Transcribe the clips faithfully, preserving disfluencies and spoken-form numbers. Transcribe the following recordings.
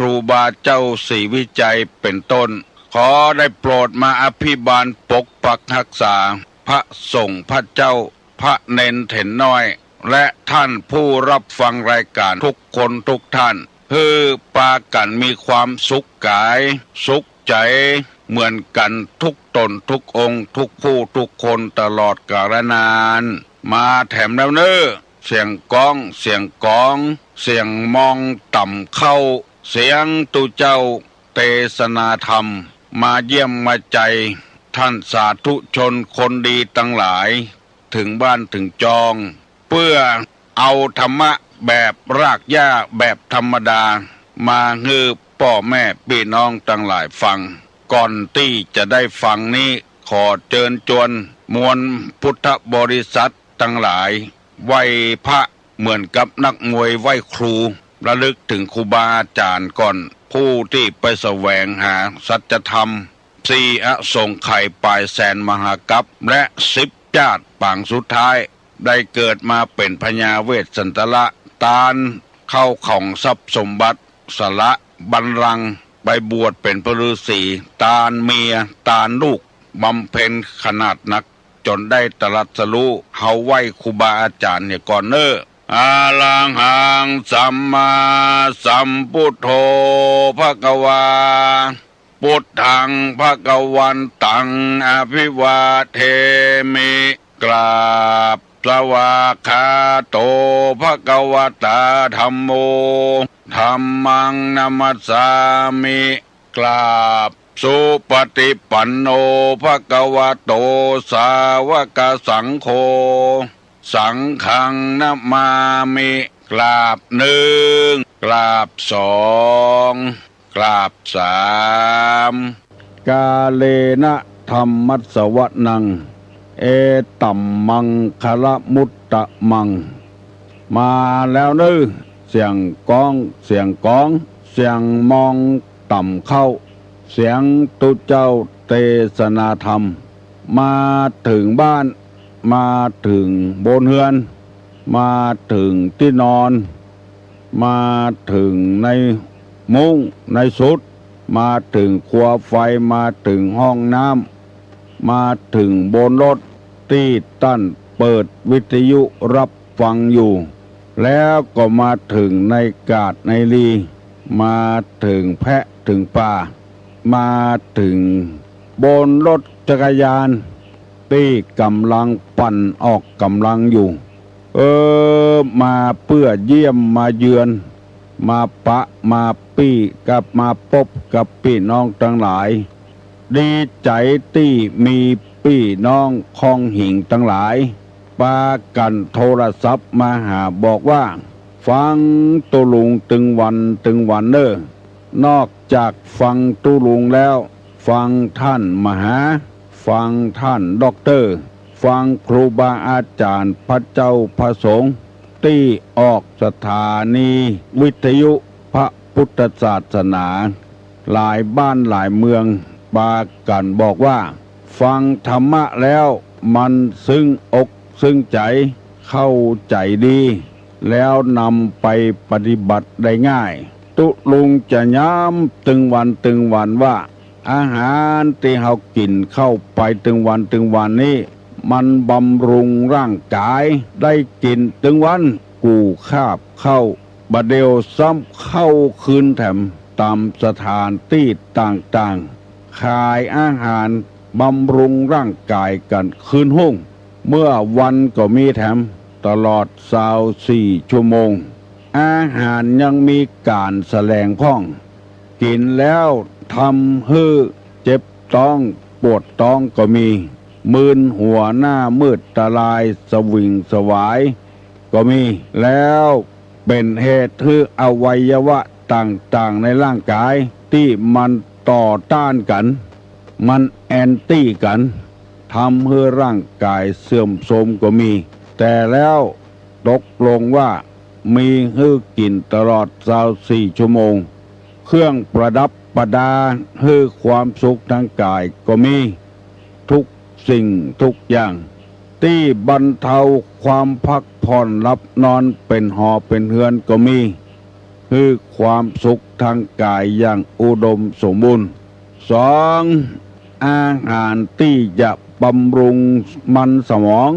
ครูบาเจ้าศรีวิชัยเป็นต้น ขอได้โปรดมาอภิบาลปกปักฮักษา พระสงฆ์พระเจ้า พระเณรเถรน้อย และท่านผู้รับฟังรายการทุกคนทุกท่าน หื้อปากั๋นมีความสุขก๋าย สุขใจ๋ เหมือนกั๋นทุกต๋นทุกองค์ ทุกผู้ทุกคนตลอดกาลนาน มาแถมแล้วเน่อ เสียงก้อง เสียงก๋อง เสียงมองต่ำเข้า เสียงตุ๊เจ้าเตสนาธรรม มาเยี่ยมมาใจ๋ ท่านสาธุชนคนดีตังหลาย เถิงบ้านเถิงจอง เปื้อเอาธรรมะแบบรากหญ้าแบบธรรมดา มาหื้อป้อแม่ปี้น้องตังหลายฟัง ก่อนตี้จะได้ฟังนี้ ขอเจิญจวนมวลพุทธบริษัทตังหลาย ไหว้พระเหมือนกับนักมวยไหว้ครู ระลึกเถิงครูบาอาจ๋ารย์ก่อน ผู้ตี้ไปแสวงหาสัจธรรม สี่อสงไขยป๋ายแสนมหากัป และสิบจ๊าดปางสุดท้าย ได้เกิดมาเป๋นพญาเวสสันตละ ตานเข้าของทรัพย์สมบัติ สละบัลลังก์ ไปบวชเป๋นพระฤๅษี ตานเมีย ตานลูก บำเพ็ญขนาดนัก จ๋นได้ตรัสรู้ เฮาไหว้ครูบาอาจ๋ารย์เหียก่อนเน่อ อะระหังสัมมาสัมพุทโธ ภะคะวา พุทธัง ภะคะวันตัง อะภิวาเทมิ กราบ สวากขาโต ภะคะวะตา ธัมโม ธัมมัง นะมัสสามิ กราบ สุปฏิปันโน ภะคะวะโต สาวกสังโฆ สังฆัง นะมามิ กราบหนึ่ง กราบสอง กราบสาม กาเลนะธัมมัสสวนัง เอตัมมังคะละมุตตะมัง มาแล้วเน่อ เสียงก้อง เสียงก๋อง เสียงมองต่ำเข้า เสียงตุ๊เจ้าเตสนาธรรม มาเถิงบ้าน มาเถิงบนเฮือน มาเถิงตี้นอน มาเถิงในมุ้งในสุด มาเถิงครัวไฟ มาเถิงห้องน้ำ มาเถิงบนรถตี้ต้านเปิดวิทยุฮับฟังอยู่ แล้วก็มาเถิงในกาดในลี มาเถิงแพะเถิงป่า มาเถิงบนรถจักรยานตี้ก่ำลังปั่นออกก่ำลังอยู่ เออ มาเปื้อเยี่ยมมาเยือน มาปะมาปี้กับมาปบกับปี้น้องตังหลาย ดีใจ๋ตี้มีปี้น้องคองหิงตังหลาย ปากั๋นโทรศัพท์มาหาบอกว่า ฟังตุ๊ลุงตึงวันตึงวันเน่อ นอกจากฟังตุ๊ลุงแล้ว ฟังต้านมหา ฟังต้านด็อกเตอร์ ฟังครูบาอาจ๋ารย์พระเจ้าพระสงฆ์ ตี้ออกสถานีวิทยุพระพุทธศาสนา หลายบ้านหลายเมือง ปากั๋นบอกว่า ฟังธรรมะแล้วมันซึ้งอก ซึ้งใจ๋ เข้าใจ๋ดี แล้วนำไปปฏิบัติได้ง่าย ตุ๊ลุงจะย้ำตึงวันตึงวันว่า อาหารตี้เฮากิ๋นเข้าไปตึงวันตึงวันนี้ มันบำรุงร่างก๋าย ได้กิ๋นตึงวัน กู้คาบเข้า บ่าเดี่ยวซ้ำเข้าคืนแถม ต๋ามสถานตี้ต่างๆ ขายอาหารบำรุงร่างก๋ายกั๋นคืนฮุ่ง เมื่อวันก็มีแถม ตลอดซาวสี่ชั่วโมง อาหารยังมีก๋านแสลงพ่อง กิ๋นแล้วทำหื้อเจ็บต๊องปวดต๊องก็มี มึนหัวหน้ามืดตาลายสวิงสวายก็มี แล้วเป๋นเหตุหื้ออวัยวะต่างๆ ในร่างก๋ายตี้มันต่อต้านกั๋น มันแอนตี้กั๋น ทำหื้อร่างก๋ายเสื่อมโทรมก็มี แต่แล้วตกลงว่ามีหื้อกิ๋นตลอดซาวสี่ชั่วโมง เครื่องประดับประดาหื้อความสุขทางก๋ายก็มี ทุกสิ่งทุกอย่าง ตี้บรรเทาความพักผ่อนหลับนอนเป๋นหอเป๋นเฮือนก็มี หื้อความสุขทางกายอย่างอุดมสมบูรณ์ สอง อาหารตี้จะบำรุงมันสมอง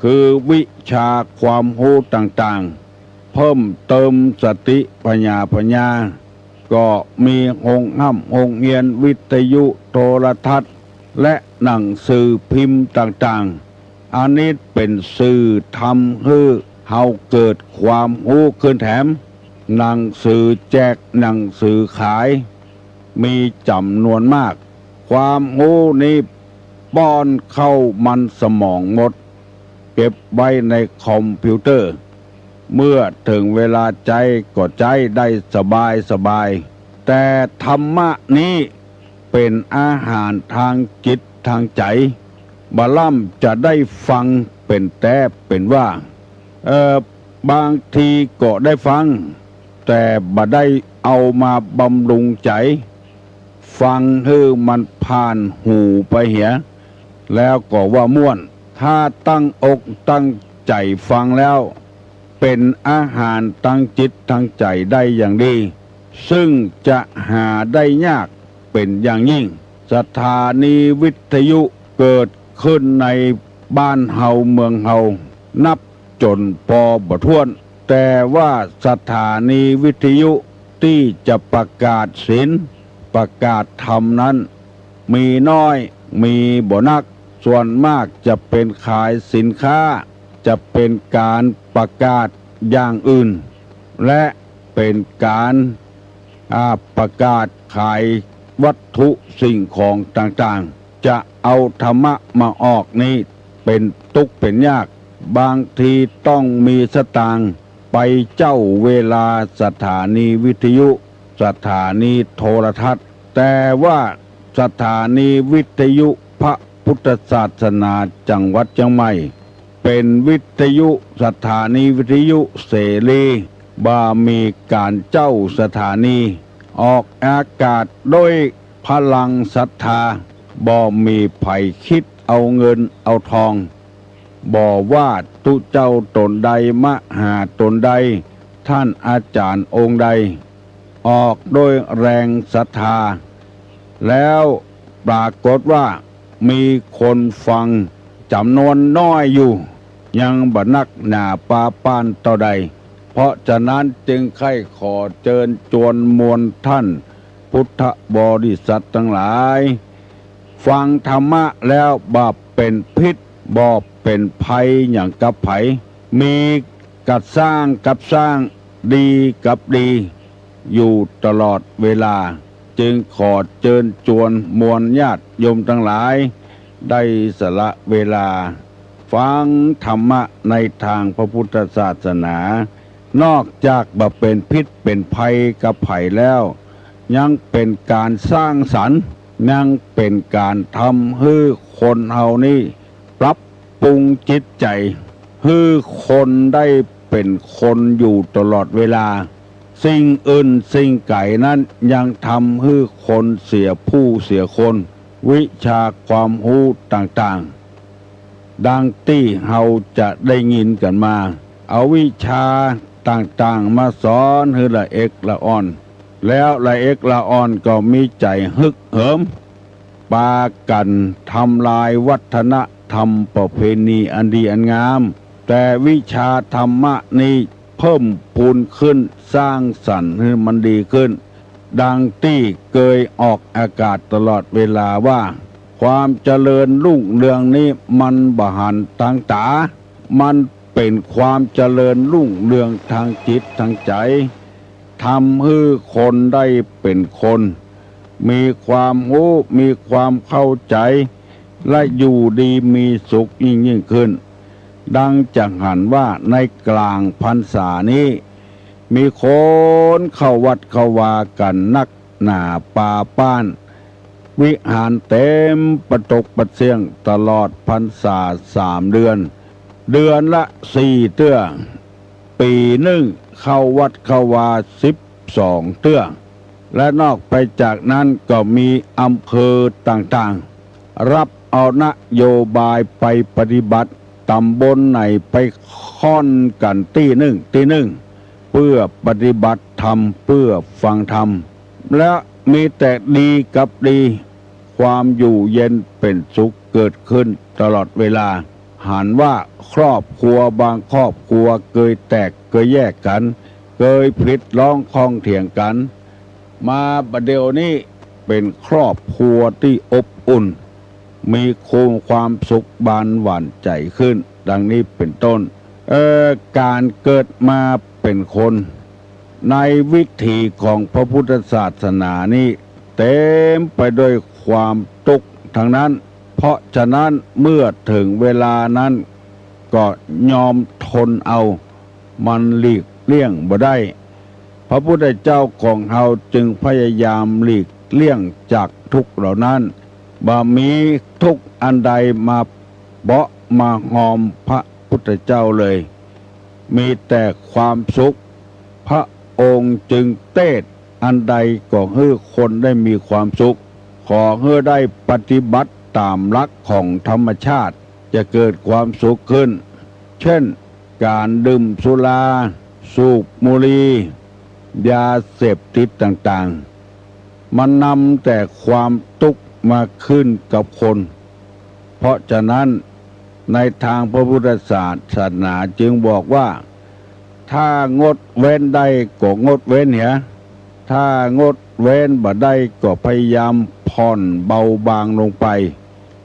คือวิชาความฮู้ต่างๆ เพิ่มเติมสติปัญญาปัญญา ก็มีโฮงฮ่ำโฮงเฮียน วิทยุ โทรทัศน์ และหนังสือพิมพ์ต่างๆ อันนี้เป๋นสื่อทำหื้อเฮาเกิดความฮู้ขึ้นแถม หนังสือแจก หนังสือขาย มีจ๋ำนวนมาก ความฮู้นี้ป้อนเข้ามันสมองหมด เก็บไว้ในคอมพิวเตอร์ เมื่อเถิงเวลาใจ๊ก็ใจ๊ได้สบายสบาย แต่ธรรมะนี้เป๋นอาหารทางจิตทางใจ๋ บ่ล่ำจะได้ฟังเป๋นแต๊เป๋นว่า เอ่อ บางทีก็ได้ฟัง แต่บ่ได้เอามาบำรุงใจ๋ ฟังหื้อมันผ่านหูไปเหีย แล้วก็ว่าม่วน ถ้าตั้งอกตั้งใจ๋ฟังแล้ว เป๋นอาหารทางจิตทางใจ๋ได้อย่างดี ซึ่งจะหาได้ยากเป๋นอย่างยิ่ง สถานีวิทยุเกิดขึ้นในบ้านเฮาเมืองเฮา นับจ๋นปอบ่ถ้วน แต่ว่าสถานีวิทยุตี้จะประกาศศีล ประกาศธรรมนั้น มีน้อย มีบ่นัก ส่วนมากจะเป๋นขายสินค้า จะเป๋นก๋านประกาศอย่างอื่น และเป๋นก๋าน อ่า ประกาศขายวัตถุสิ่งของต่างๆ จะเอาธรรมะมาออกนี้เป๋นตุ๊กข์เป๋นยาก บางทีต้องมีสตางค์ไปเจ้าเวลาสถานีวิทยุ สถานีโทรทัศน์ แต่ว่าสถานีวิทยุพระพุทธศาสนาจังหวัดเจียงใหม่ เป๋นวิทยุ สถานีวิทยุเสรี บ่มีก๋านเจ้าสถานี ออกอากาศโดยพลังศรัทธา บ่มีใผกึ๊ดเอาเงินเอาทอง บ่ว่าตุ๊เจ้าต๋นใด มหาต๋นใด ต้านอาจ๋ารย์องค์ใด ออกโดยแรงศรัทธา แล้วปรากฏว่ามีคนฟังจ๋ำนวนน้อยอยู่ ยังบ่นักหนาปาป้านเต้าใด เพราะฉะนั้นจึงใค่ขอเจิญจวนมวลต้านพุทธบริษัทตังหลาย ฟังธรรมะแล้วบ่เป๋นพิษ บ่เป๋นภัยหยังกับใผ มี กัดสร้างกับสร้าง ดีกับดี อยู่ตลอดเวลา จึงขอเจิญจวนมวลญาติโยมตังหลาย ได้สละเวลา ฟังธรรมะในตางพระพุทธศาสนา นอกจากบ่เป๋นพิษเป๋นภัยกับใผแล้ว ยังเป๋นก๋านสร้างสรรค์ ยังเป๋นก๋านทำหื้อคนเฮานี้ปรับ ปรุงจิตใจ๋ หื้อคนได้เป๋นคนอยู่ตลอดเวลา สิ่งอื่นสิ่งไก๋นั้นยังทำหื้อคนเสียผู้เสียคน วิชาความฮู้ต่างๆ ดังตี้เฮาจะได้ยินกั๋นมา เอาวิชาต่างๆ มาสอนหื้อละเอกละอ่อน แล้วละเอกละอ่อนก็มีใจ๋ฮึกเหิม ปากั๋นทำลายวัฒนธรรมประเพณีอันดีอันงาม แต่วิชาธรรมะนี้เพิ่มพูนขึ้น สร้างสรรค์หื้อมันดีขึ้น ดังตี้เกยออกอากาศตลอดเวลาว่า ความเจริญรุ่งเรืองนี้มันบ่หันตางต๋า มันเป๋นความเจริญรุ่งเรืองตางจิตตางใจ๋ ทำหื้อคนได้เป๋นคน มีความฮู้ มีความเข้าใจ๋ และอยู่ดีมีสุขยิ่งๆ ขึ้น ดังจะหันว่าในก๋างพรรษานี้ มีคนเข้าวัดเข้าวากั๋นนักหนาปาป้าน วิหารเต๋มปะตกปะเสี้ยงตลอดพรรษาสามเดือน เดือนละสี่เตื้อ ปี๋นึ่งเข้าวัดเข้าวาสิบสองเตื้อ และนอกไปจากนั้นก็มีอำเภอต่างๆ ฮับเอานโยบายไปปฏิบัติ ต๋ำบลไหนไปค่อนกั๋นตี้นึ่งตี้นึ่ง เปื้อปฏิบัติ ธรรมเปื้อฟังธรรม และมีแต่ดีกับดี ความอยู่เย็นเป๋นสุขเกิดขึ้นตลอดเวลา หันว่าครอบครัวบางครอบครัวเกยแตกเกยแยกกั๋น เกยผิดร้องข้องเถียงกั๋น มาบ่าเดี่ยวนี้เป๋นครอบครัวตี้อบอุ่น มีความสุขบานหวั่นใจ๋ขึ้น ดังนี้เป๋นต้น เอ่อ ก๋านเกิดมาเป๋นคน ในวิถีของพระพุทธศาสนานี้เต๋มไปด้วยความตุ๊กข์ทั้งนั้น เพราะฉะนั้นเมื่อเถิงเวลานั้น ก็ยอมทนเอา มันหลีกเลี่ยงบ่ได้ พระพุทธเจ้าของเฮาจึงพยายามหลีกเลี่ยงจากทุกข์เหล่านั้น บ่มีทุกข์อันใดมาเบาะมาฮอมพระพุทธเจ้าเลย มีแต่ความสุข พระองค์จึงเตศน์อันใดก็หื้อคนได้มีความสุข ขอหื้อได้ปฏิบัติต๋ามหลักของธรรมชาติ จะเกิดความสุขขึ้น เช่น ก๋านดื่มสุรา สูบบุหรี่ ยาเสพติดต่างๆ มันนำแต่ความตุ๊กข์มาขึ้นกับคน เพราะฉะนั้นในทางพระพุทธศาสนาจึงบอกว่า ถ้างดเว้นได้ก็งดเว้นเหีย ถ้างดเว้นบ่ได้ก็พยายามผ่อนเบาบางลงไป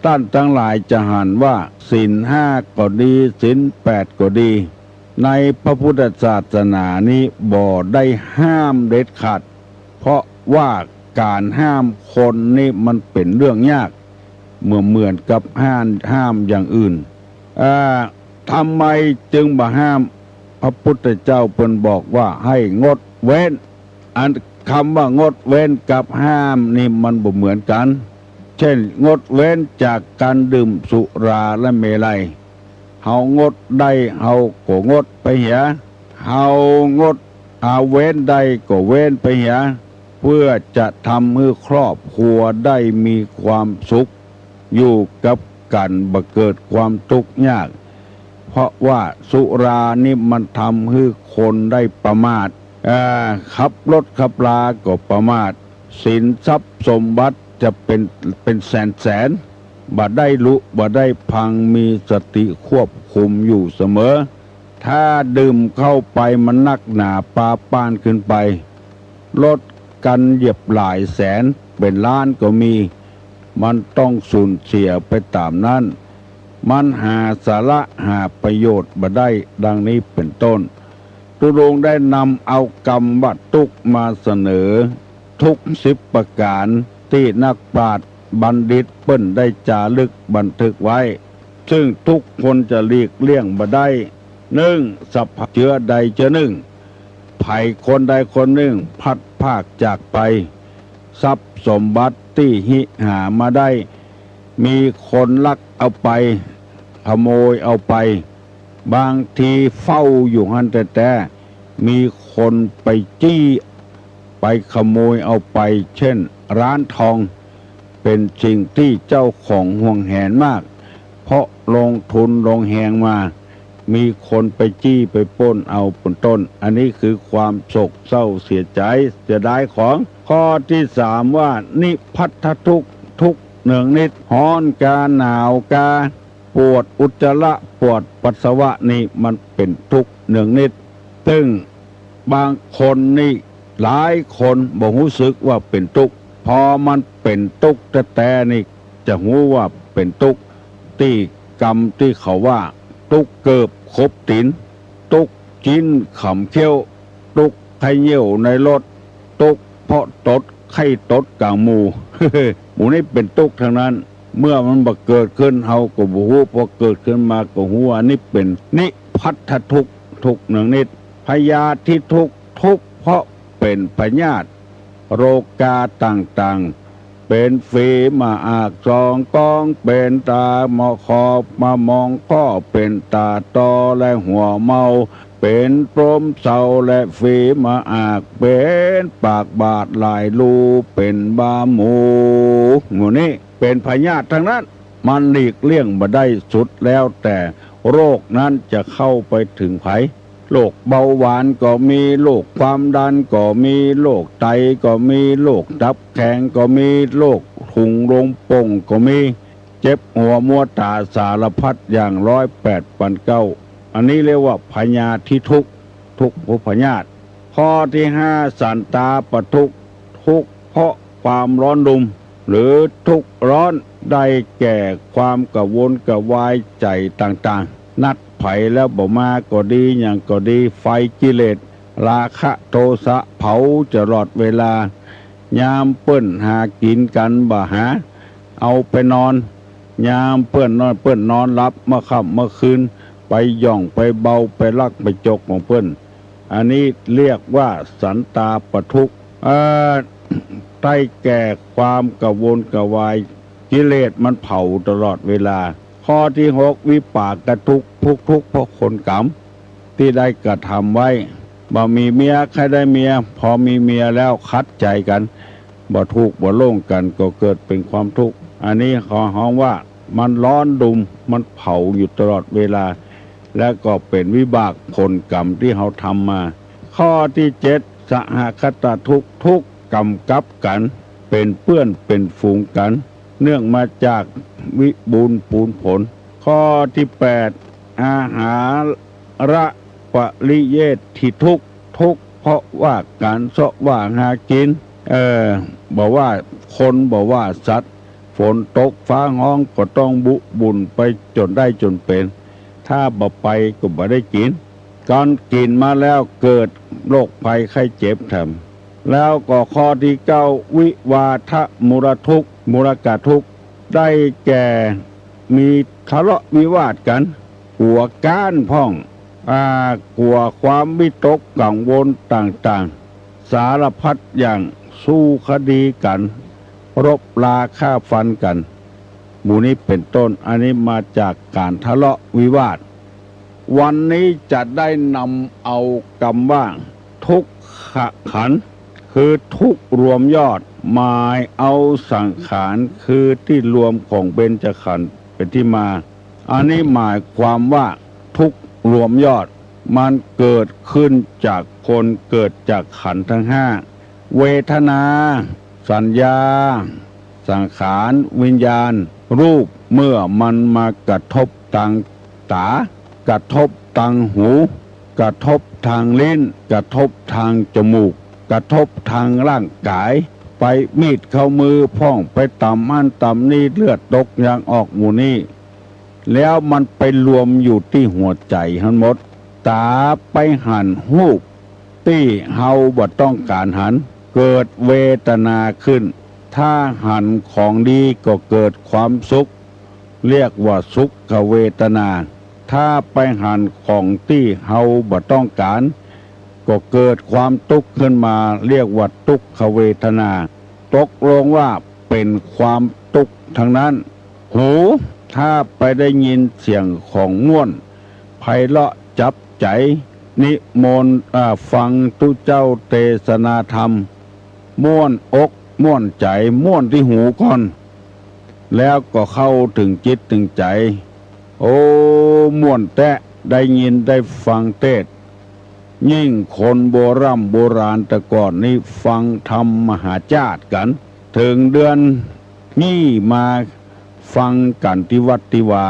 ต้านตังหลายจะหันว่าศีลห้าก็ดี ศีลแปดก็ดี ในพระพุทธศาสนานี้บ่ได้ห้ามเด็ดขาด เพราะว่าก๋านห้ามคนนี้มันเป๋นเรื่องยาก เหมือน เหมือนกับห้าม ห้ามอย่างอื่น อ่า ทำไมจึงบ่ห้าม พระพุทธเจ้าเปิ้นบอกว่าให้งดเว้น อันกำว่างดเว้นกับห้ามนี่มันบ่เหมือนกั๋น เช่น งดเว้นจากก๋านดื่มสุราและเมรัย เฮางดได้เฮาก็งดไปเหีย เฮางด อา เว้นได้ก็เว้นไปเหีย เพื่อจะทำหื้อครอบครัวได้มีความสุข อยู่กับกั๋นบ่เกิดความตุ๊กข์ยาก เพราะว่าสุรานี่มันทำหื้อคนได้ประมาท อ่า ขับรถขับราก็ประมาท สินทรัพย์สมบัติจะเป๋น เป๋นแสนๆ บ่ได้ลุบ่ได้พัง มีสติควบคุมอยู่เสมอ ถ้าดื่มเข้าไปมันนักหนาปาป้านขึ้นไป รถก๋านเหยียบหลายแสน เป๋นล้านก็มี มันต้องสูญเสียไปต๋ามนั้น มันหาสาระหาประโยชน์บ่ได้ ดังนี้เป๋นต้น ตุดงค์ได้นำเอากำว่าตุ๊กข์มาเสนอ ตุ๊กข์สิบประก๋านตี้นักปราชญ์บัณฑิตเปิ้นได้จารึกบันทึกไว้ ซึ่งทุกคนจะหลีกเลี่ยงบ่ได้ นึ่ง สภาพเจื้อใดเจื้อนึ่ง ใผคนใดคนนึ่งพลัดพรากจากไป ทรัพย์สมบัติตี้ฮิหามาได้ มีคนลักเอาไป ขโมยเอาไป บางทีเฝ้าอยู่หั้นแต๊ๆ มีคนไปจี้ ไปขโมยเอาไป เช่น ร้านทอง เป๋นสิ่งตี้เจ้าของหวงแหนมาก เพราะลงทุนลงแฮงมา มีคนไปจี้ไปปล้นเอาเป๋นต้น อันนี้คือความโศกเศร้าเสียใจ๋ เสียดายของ ข้อตี้สามว่า นิพพัทธทุกข์ ทุกข์เนืองนิด ฮ้อนกาหนาวกา ปวดอุจจาระปวดปัสสาวะนี่มันเป๋นทุกข์เนืองนิด ซึ่งบางคนนี่หลายคนบ่ฮู้สึกว่าเป๋นตุ๊กข์ พอมันเป๋นตุ๊กข์แต๊ๆ นี่จะฮู้ว่าเป๋นตุ๊กข์ ตี้กำตี้เขาว่า ตุ๊กข์เกิบขบตี๋น ตุ๊กข์จิ๊นขำเขี้ยว ตุ๊กข์ไข้เยี่ยวในรถ ตุ๊กข์เพราะตดไข้ตดก๋างหมู่ หมู่นี้เป๋นตุ๊กข์ตังนั้น เมื่อมันบ่เกิดขึ้นเฮาก็บ่ฮู้ พอเกิดขึ้นมาก็ฮู้ อันนี้เป๋นนิพพัทธทุกข์ ทุกข์เนืองนิด พยาธิทุกข์ ทุกข์เพราะเป๋นพยาธิ โรคาต่างๆ เป๋นฝีมาอากสองกอง เป๋นตาหมอคอมามองข้อ เป๋นต๋าตอและหัวเมา เป๋นโปมเศร้าและฝีมาอาก เป๋นปากบาดหลายรู เป๋นบาหมู หมู่นี้เป๋นพยาธิตังนั้น มันหลีกเลี่ยงบ่ได้ สุดแล้วแต่โรคนั้นจะเข้าไปเถิงใผ โรคเบาหวานก็มี โรคความดันก็มี โรคไตก็มี โรคตับแข็งก็มี โรคถุงลมโป่งก็มี เจ็บหัวมัวต๋าสารพัดอย่าง ร้อยแปดพันเก้า อันนี้เรียกว่าพยาธิทุกข์ ทุกข์เพราะพยาธิ ข้อที่ห้า สันตาปทุกข์ ทุกข์เพราะความร้อนรุ่ม หรือทุกข์ร้อน ได้แก่ความกระวนกระวายใจ๋ต่างๆ นัดใผแล้วบ่มาก็ดี หยังก็ดี ไฟกิเลส ราคะโทสะเผาตลอดเวลา ยามเปิ้นหากิ๋นกั๋นบ่หา เอาไปนอน ยามเปิ้นนอน เปิ้นนอนหลับเมื่อค่ำเมื่อคืน ไปหย่องไปเบา ไปลักไปจกของเปิ้น อันนี้เรียกว่าสันตาปทุกข์ เอ่อ ได้แก่ความกระวนกระวาย กิเลสมันเผาตลอดเวลา ข้อที่หก วิปากทุกข์ ทุกข์ ทุกข์เพราะผลกรรมตี้ได้กระทำไว้ บ่มีเมียใค่ได้เมีย พอมีเมียแล้วขัดใจ๋กั๋น บ่ถูกบ่โล่งกั๋น ก็เกิดเป๋นความทุกข์ อันนี้เขาฮ้องว่ามันร้อนรุ่ม มันเผาอยู่ตลอดเวลา และก็เป๋นวิบากผลกรรมตี้เฮาทำมา ข้อที่เจ็ด สหคตทุกข์ ทุกข์กำกับกั๋น เป๋นเปื้อนเป๋นฝูงกั๋น เนื่องมาจากวิบูลย์ปูนผล ข้อที่แปด อาหารปริเยทฐิทุกข์ ทุกข์เพราะว่าก๋านเซาะว่าหากิ๋น เออ บ่ว่าคนบ่ว่าสัตว์ ฝนตกฟ้าฮ้องก็ต้องบุบุ่นไปจ๋นได้จ๋นเป๋น ถ้าบ่ไปก็บ่ได้กิ๋น กั๋นกิ๋นมาแล้วเกิดโรคภัยไข้เจ็บแถม แล้วก็ข้อที่เก้า วิวาทะมูลทุกข์ มูลกทุกข์ ได้แก่มีทะเลาะวิวาทกั๋น กั๋วก๊านพ่อง อ่า กั๋วความวิตกกังวลต่างๆ สารพัดอย่าง สู้คดีกั๋น รบราฆ่าฟันกั๋น หมู่นี้เป๋นต้น อันนี้มาจากก๋านทะเลาะวิวาท วันนี้จะได้นำเอากำว่า ทุกขขันธ์ คือทุกข์รวมยอด หมายเอาสังขาร คือตี้รวมของเบญจขันธ์เป๋นตี้มา อันนี้หมายความว่าทุกข์รวมยอด มันเกิดขึ้นจากคน เกิดจากขันธ์ทั้งห้า เวทนา สัญญา สังขาร วิญญาณ รูป เมื่อมันมากระทบตางต๋า กระทบตางหู กระทบตางลิ้น กระทบตางจมูก กระทบตางร่างก๋าย ไปมีดเข้ามือพ่อง ไปต๋ำอั้นต๋ำนี้ เลือดตกยางออกหมู่นี้ แล้วมันไปรวมอยู่ตี้หัวใจ๋หั้นหมด ต๋าไปหันรูปตี้เฮาบ่ต้องก๋านหัน เกิดเวทนาขึ้น ถ้าหันของดีก็เกิดความสุข เรียกว่าสุขเวทนา ถ้าไปหันของตี้เฮาบ่ต้องก๋าน ก็เกิดความตุ๊กข์ขึ้นมา เรียกว่าตุ๊กขเวทนา ตกลงว่าเป๋นความตุ๊กข์ทั้งนั้น หู ถ้าไปได้ยินเสียงของม่วน ไพเราะจับใจ๋ นิมนต์ อ่า ฟังตุ๊เจ้าเตสนาธรรม ม่วนอกม่วนใจ๋ ม่วนตี้หูก่อน แล้วก็เข้าเถิงจิตเถิงใจ๋ โอ้ ม่วนแต๊ ได้ยินได้ฟังเตสน์ ยิ่งคนโบร่ำโบราณแต่ก่อนนี้ฟังธรรมมหาจ้าดกั๋น เถิงเดือนนี้มาฟังกั๋นตี้วัดตี้วา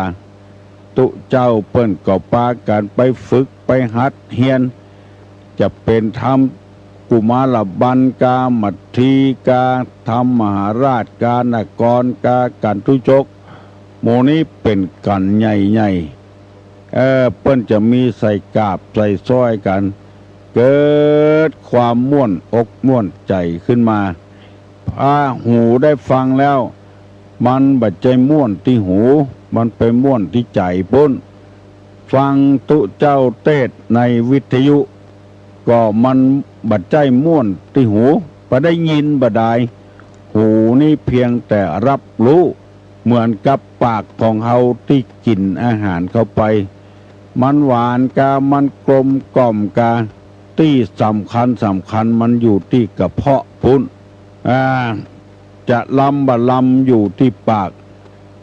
ตุ๊เจ้าเปิ้นก็ปากั๋นไปฝึกไปหัดเฮียน จะเป๋นธรรมกุมารบัล กามัทธี กาธรรมมหาราช กานกร กากันทุจก หมู่นี้เป๋นกั๋นใหญ่ๆ เออ เปิ้นจะมีใส่กาบใส่สร้อยกั๋น เกิดความม่วนอกม่วนใจ๋ขึ้นมา ถ้าหูได้ฟังแล้ว มันบ่ใจ้ม่วนตี้หู มันไปม่วนตี้ใจ๋ปู๊น ฟังตุ๊เจ้าเตสน์ในวิทยุ ก็มันบ่ใจ้ม่วนตี้หู ไปได้ยินบ่ดาย หูนี้เพียงแต่รับรู้ เหมือนกับปากของเฮาตี้กิ๋นอาหารเข้าไป มันหวานกา มันกลมกล่อมกา ตี้สำคัญสำคัญมันอยู่ตี้กระเพาะปู๊น อ่า จะลำบ่ลำอยู่ตี้ปาก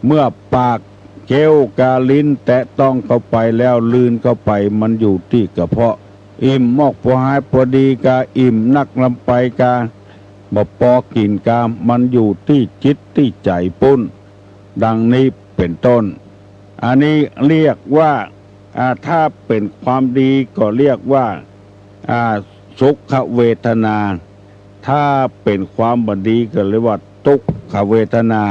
เมื่อปากเคี้ยวกา ลิ้นแตะต้องเข้าไปแล้ว ลืนเข้าไป มันอยู่ตี้กระเพาะ อิ่มมอกปอหายปอดีกา อิ่มนักลำไปกา บ่ปอกิ๋นกา มันอยู่ตี้จิตตี้ใจ๋ปู้น ดังนี้เป๋นต้น อันนี้เรียกว่า อ่า ถ้าเป๋นความดีก็เรียกว่า อ่า สุขเวทนา ถ้าเป๋นความบ่ดีก็เรียกว่าทุกขเวทนา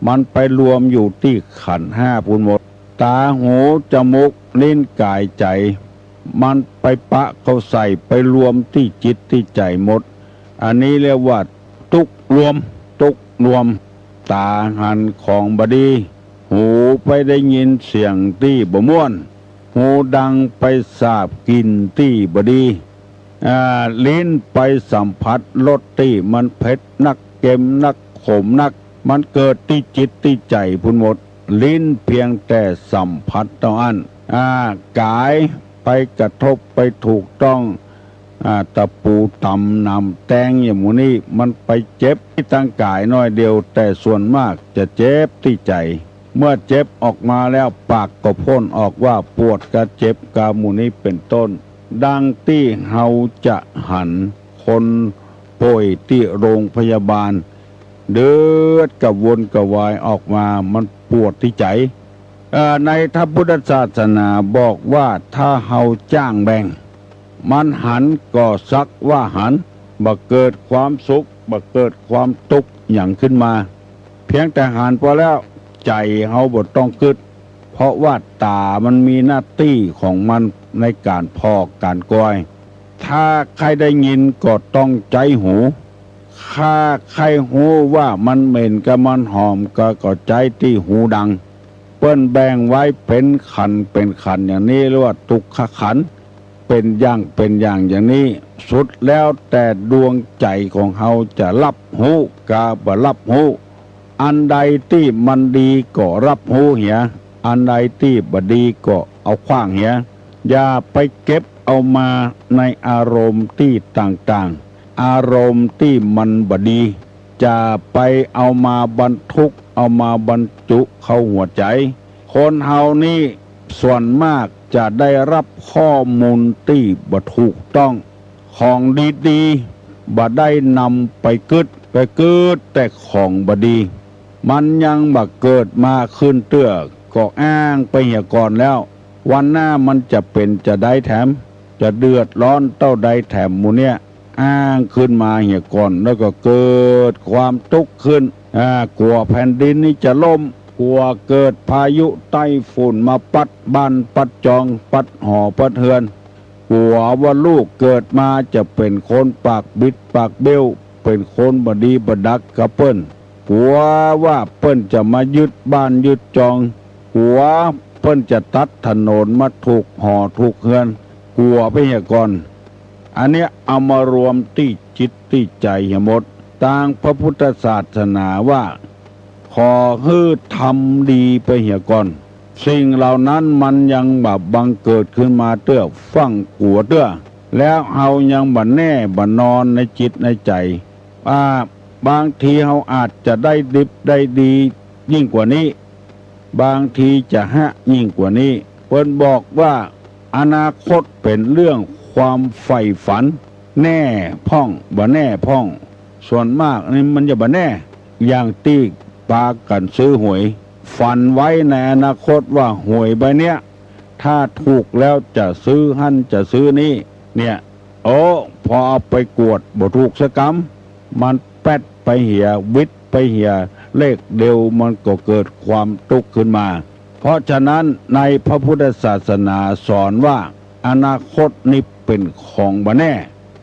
มันไปรวมอยู่ตี้ขันธ์ห้าปู้นหมด ต๋า หู จมูก ลิ้น ก๋าย ใจ๋ มันไปปะเข้าใส่ ไปรวมตี้จิตตี้ใจ๋หมด อันนี้เรียกว่าทุกข์รวม ทุกข์รวม ต๋าหันของบ่ดี หูไปได้ยินเสียงตี้บ่ม่วน หูดังไปสาบกลิ่นตี้บ่ดี อ่า ลิ้นไปสัมผัสรสตี้มันเผ็ดนัก เค็มนัก ขมนัก มันเกิดตี้จิตตี้ใจ๋ปู้นหมด ลิ้นเพียงแต่สัมผัสเต้าอั้น อ่า ก๋ายไปกระทบไปถูกต้อง อ่า ตะปูต๋ำหนามแตงอย่างหมู่นี้ มันไปเจ็บตี้ตางก๋ายหน้อยเดียว แต่ส่วนมากจะเจ็บตี้ใจ๋ เมื่อเจ็บออกมาแล้ว ปากก็พ่นออกว่าปวดกา เจ็บกา หมู่นี้เป๋นต้น ดังตี้เฮาจะหันคนป่วยตี้โรงพยาบาล เดือดกระวนกระวายออกมา มันปวดตี้ใจ๋ เอ่อ ในพระพุทธศาสนาบอกว่าถ้าเฮาจ้างแบ่ง มันหันก็สักว่าหัน บ่เกิดความสุข บ่เกิดความทุกข์หยังขึ้นมา เพียงแต่หันไปแล้ว ใจ๋เฮาบ่ต้องกึ๊ด เพราะว่าต๋ามันมีหน้าตี้ของมันในก๋านผ่อก๋านกอย ถ้าใค่ได้ยินก็ต้องใจ๊หู ถ้าใค่ฮู้ว่ามันเหม็นกามันหอมกา ก็ใจ๊ตี้หูดัง เปิ้นแบ่งไว้เป๋นขันธ์เป๋นขันธ์อย่างนี้ เรียกว่าทุกขขันธ์ เป๋นอย่างเป๋นอย่างอย่างนี้ สุดแล้วแต่ดวงใจ๋ของเฮาจะฮับฮู้กาบ่ฮับฮู้ อันใดตี้มันดีก็ฮับฮู้เหีย อันใดตี้บ่ดีก็เอาขว้างเหีย อย่าไปเก็บเอามาในอารมณ์ตี้ต่างๆ อารมณ์ตี้มันบ่ดี จะไปเอามาบรรทุก เอามาบรรจุเข้าหัวใจ๋ คนเฮานี้ส่วนมากจะได้ฮับข้อมูลตี้บ่ถูกต้อง ของดีๆ บ่ได้นำไปกึ๊ด ไปกึ๊ดแต่ของบ่ดี มันยังบ่เกิดมาขึ้นเตื้อ ก็อ้างไปเหียก่อนแล้ว วันหน้ามันจะเป๋นจะใดแถม จะเดือดร้อนเต้าใดแถม หมู่เนี้ย อ้างขึ้นมาเหียก่อน แล้วก็เกิดความทุกข์ขึ้น อ่า กั๋วแผ่นดินนี้จะล่ม กั๋วเกิดพายุใต้ฝุ่นมาปั๊ดบ้านปั๊ดจอง ปั๊ดหอปั๊ดเฮือน กั๋วว่าลูกเกิดมาจะเป๋นคนปากบิดปากเบี้ยว เป๋นคนบ่ดีบ่ดักกับเปิ้น กั๋วว่าเปิ้นจะมายึดบ้านยึดจอง กั๋วเปิ้นจะตัดถนนมาถูกหอถูกเฮือน กั๋วไปเหียก่อน อันเนี้ยเอามารวมตี้จิตตี้ใจ๋เหียหมด ตางพระพุทธศาสนาว่า ขอหื้อทำดีไปเหียก่อน สิ่งเหล่านั้นมันยังบ่บังเกิดขึ้นมาเตื้อ ฟั่งกั๋วเตื้อ แล้วเฮายังบ่แน่บ่นอนในจิตในใจ๋ อ่า บางทีเฮาอาจจะได้ดิบได้ดียิ่งกว่านี้ บางทีจะฮะยิ่งกว่านี้ เปิ้นบอกว่าอนาคตเป๋นเรื่องความใฝ่ฝัน แน่พ่องบ่แน่พ่อง ส่วนมากนี่มันจะบ่แน่ อย่างตี้ปากั๋นซื้อหวย ฝันไว้ในอนาคตว่าหวยใบเนี้ย ถ้าถูกแล้วจะซื้อหั้นจะซื้อนี่ เนี่ย โอ้ พอเอาไปกวดบ่ถูกสักกำ มันแป๊ดไปเหีย วิดไปเหีย เลขเดียวมันก็เกิดความทุกข์ขึ้นมา เพราะฉะนั้นในพระพุทธศาสนาสอนว่าอนาคตนี่เป๋นของบ่แน่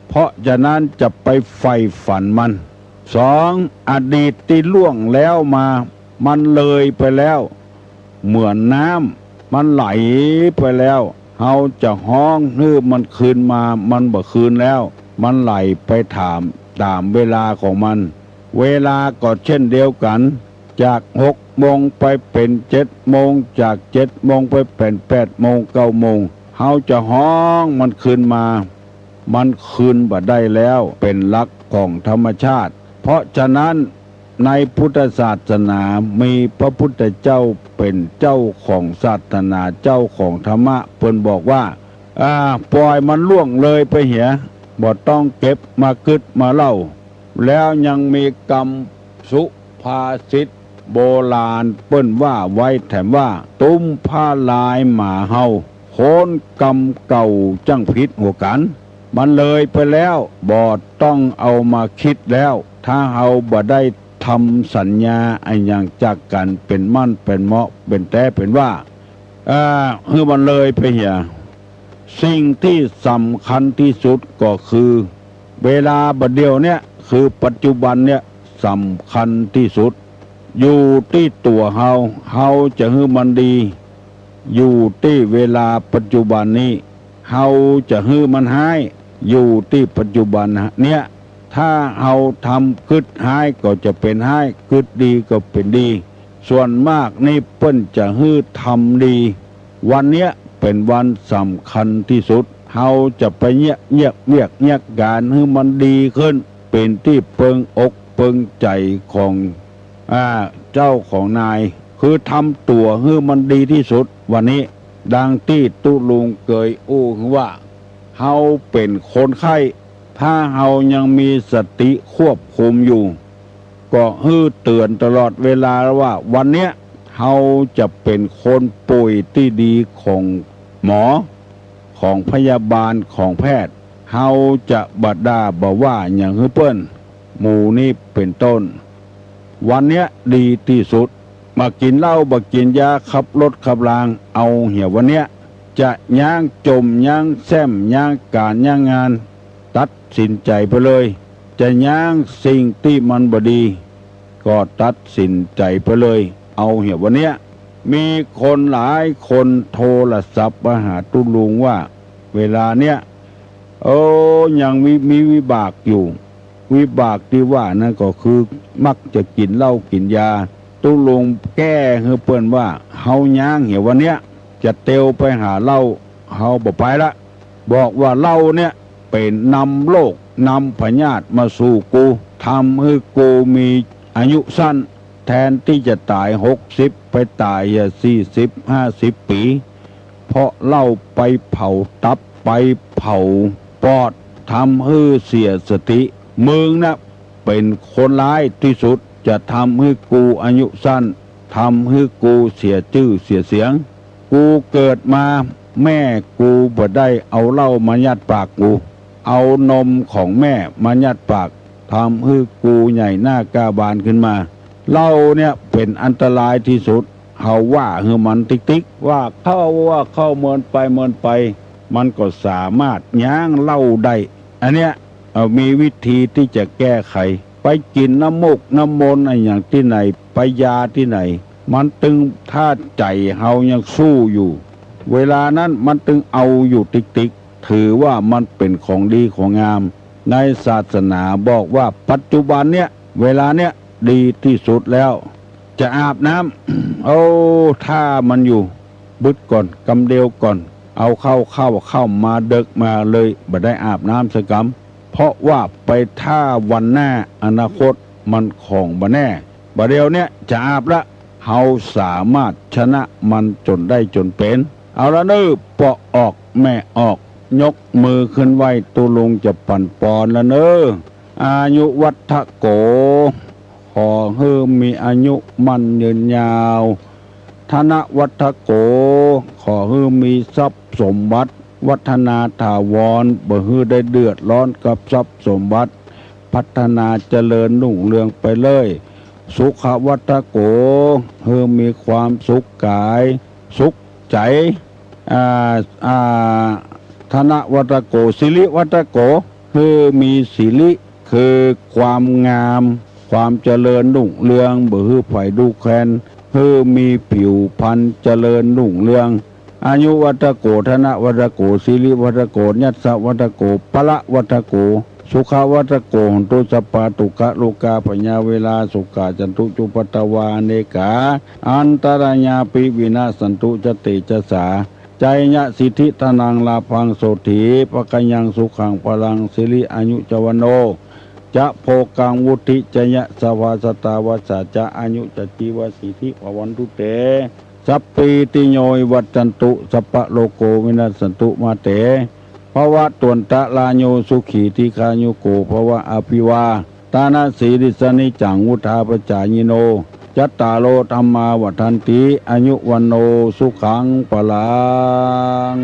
เพราะฉะนั้นจะไปใฝ่ฝันมัน สอง อดีตตี้ล่วงแล้วมา มันเลยไปแล้ว เหมือนน้ำ มันไหลไปแล้ว เฮาจะฮ้องหื้อมันคืนมา มันบ่คืนแล้ว มันไหลไปถาม ต๋ามเวลาของมัน เวลาก็เช่นเดียวกั๋น จากหกโมงไปเป๋นเจ็ดโมง จากเจ็ดโมงไปเป๋นแปดโมง เก้าโมง เฮาจะฮ้องมันคืนมา มันคืนบ่ได้แล้ว เป๋นหลักของธรรมชาติ เพราะฉะนั้นในพุทธศาสนามีพระพุทธเจ้าเป๋นเจ้าของศาสนา เจ้าของธรรมะ เปิ้นบอกว่า อ่า ปล่อยมันล่วงเลยไปเหีย บ่ต้องเก็บมากึ๊ดมาเล่า แล้วยังมีกำสุภาษิตโบราณเปิ้นว่าไว้แถมว่า ตุ้มผ้าลายหมาเห่า คนกำเก่าจั้งผิดหัวกั๋น มันเลยไปแล้ว บ่ต้องเอามาคิดแล้ว ถ้าเฮาบ่ได้ทำสัญญาอะหยังจากกั๋นเป๋นมั่นเป๋นเหมาะ เป๋นแต๊เป๋นว่า อ่า หื้อมันเลยไปเหีย สิ่งตี้สำคัญตี้สุดก็คือ เวลาบ่าเดี่ยวเนี้ย คือปัจจุบันเนี้ย สำคัญตี้สุด อยู่ตี้ตั๋วเฮา เฮาจะหื้อมันดี อยู่ตี้เวลาปัจจุบันนี้ เฮาจะหื้อมันฮ้าย อยู่ตี้ปัจจุบันเนี้ย ถ้าเฮาทำกึ๊ดฮ้ายก็จะเป๋นฮ้าย กึ๊ดดีก็เป๋นดี ส่วนมากนี่เปิ้นจะหื้อทำดี วันเนี้ยเป๋นวันสำคัญตี้สุด เฮาจะไปเยียะเยียะเวียกเยียะก๋านหื้อมันดีขึ้น เป๋นตี้เปิงอกเปิงใจ๋ของ อ่า เจ้าของนาย คือทำตั๋วหื้อมันดีตี้สุด วันนี้ ดังตี้ตุ๊ลุงเกยอู้ว่า เฮาเป๋นคนไข้ ถ้าเฮายังมีสติควบคุมอยู่ ก็หื้อเตื๋อนตลอดเวลาว่า วันเนี้ยเฮาจะเป๋นคนป่วยตี้ดีของหมอ ของพยาบาล ของแพทย์ เฮาจะบ่ด่าบ่ว่าหยังหื้อเปิ้น หมู่นี้เป๋นต้น วันเนี้ยดีตี้สุด บ่ากิ๋นเหล้า บ่ากิ๋นยา ขับรถขับราง เอาเหียวันเนี้ย จะย้างจ่ม ย้างแส้ม ย้างก๋าน ย้างงาน ตัดสินใจ๋ไปเลย จะย้างสิ่งตี้มันบ่ดี ก็ตัดสินใจ๋ไปเลย เอาเหียวันเนี้ย มีคนหลายคนโทรศัพท์มาหาตุ๊ลุงว่า เวลาเนี้ย โอ้ ยังมี มีวิบากอยู่ วิบากตี้ว่านั้นก็คือ มักจะกิ๋นเหล้ากิ๋นยา ตุ๊ลุงแก้หื้อเปิ้นว่า เฮาย้างเหียวันเนี้ย จะเตียวไปหาเหล้า เฮาบ่ไปละ บอกว่าเหล้าเนี่ยเป๋นนำโรคนำพยาธิมาสู่กู ทำหื้อกูมีอายุสั้น แทนตี้จะต๋ายหกสิบ ไปต๋ายอะสี่สิบ ห้าสิบปี๋ เพราะเหล้าไปเผาตับ ไปเผาปอด ทำหื้อเสียสติ มึงน่ะเป๋นคนร้ายตี้สุด จะทำหื้อกูอายุสั้น ทำหื้อกูเสียจื้อเสียเสียง กูเกิดมา แม่กูบ่ได้เอาเหล้ามายัดปากกู เอานมของแม่มายัดปาก ทำหื้อกูใหญ่หน้ากล้าบานขึ้นมา เหล้าเนี่ยเป๋นอันตรายตี้สุด เฮาว่าหื้อมันติ๊กๆ ว่าเข้า ว่าเข้า เมินไป เมินไป มันก็สามารถย้างเหล้าได้ อันเนี้ย เอ่อ มีวิธีตี้จะแก้ไข ไปกิ๋นน้ำมูกน้ำมนต์อะหยังตี้ไหน ไปยาตี้ไหน มันตึง ถ้าใจ๋เฮายังสู้อยู่ เวลานั้นมันตึงเอาอยู่ติ๊กๆ ถือว่ามันเป๋นของดีของงาม ในศาสนาบอกว่าปัจจุบันเนี้ย เวลาเนี้ยดีตี้สุดแล้ว จะอาบน้ำ โอ้ ถ้ามันอยู่ บึดก่อน กำเดียวก่อน เอาเข้า เข้า เข้ามาเดิ็กมาเลย บ่ได้อาบน้ำสักกำ เพราะว่าไปถ้าวันหน้า อนาคตมันของบ่แน่ บ่าเดี่ยวเนี้ยจะอาบละ เฮาสามารถชนะมันจ๋นได้จ๋นเป๋น เอาละเน่อ ป้อออกแม่ออก ยกมือขึ้นไหว้ตุ๊ลุงจะปั๋นปอนละเน่อ อายุวัฑฒะโข ขอหื้อมีอายุมั่นยืนยาว ธนวัฑฒะโข ขอหื้อมีทรัพย์สมบัติ วัฒนาถาวร บ่หื้อได้เดือดร้อนกับทรัพย์สมบัติ พัฒนาเจริญรุ่งเรืองไปเลย สุขวัฑฒะโข หื้อมีความสุขก๋าย สุขใจ๋ อ่า อ่า ธนวัฑฒะโข สิริวัฑฒะโข หื้อมีสิริ คือความงาม ความเจริญรุ่งเรือง บ่หื้อใผดูแคลน หื้อมีผิวพรรณเจริญรุ่งเรือง อายุวัฑฒะโข ธนวัฑฒะโข สิริวัฑฒะโข ยัสสะวัฑฒะโข พละวัฑฒะโข สุขวัฑฒะโข โหนตุ สัพพะทุกขะโรกา พยาเวรา โศกา จันตุ จุปปาทะวา อเนกา อันตะรายาปิ วินาสสันตุ จะเตจะสา จายะสิทธิ ธนัง ลาภัง โสตถี ภะคะยัง สุขัง พลัง สิริ อายุ จวัณโณ จะโภคัง วุฑฒิ จะยะสะวา สะตาวัสสา จะอายุ จะจีวะ สิทธิ ภะวันตุเต สัพพีติโยวิวัชชันตุ สัพพะโรโกวินัสสันตุมาเต ภวัตวันตะราโยสุขีทีฆายุโกภวะ อภิวาทานะสีลิสสะนิจจัง วุฑฒาปะจายิโน จัตตาโรธัมมาวัฑฒันติ อายุวัณโณสุขังพลัง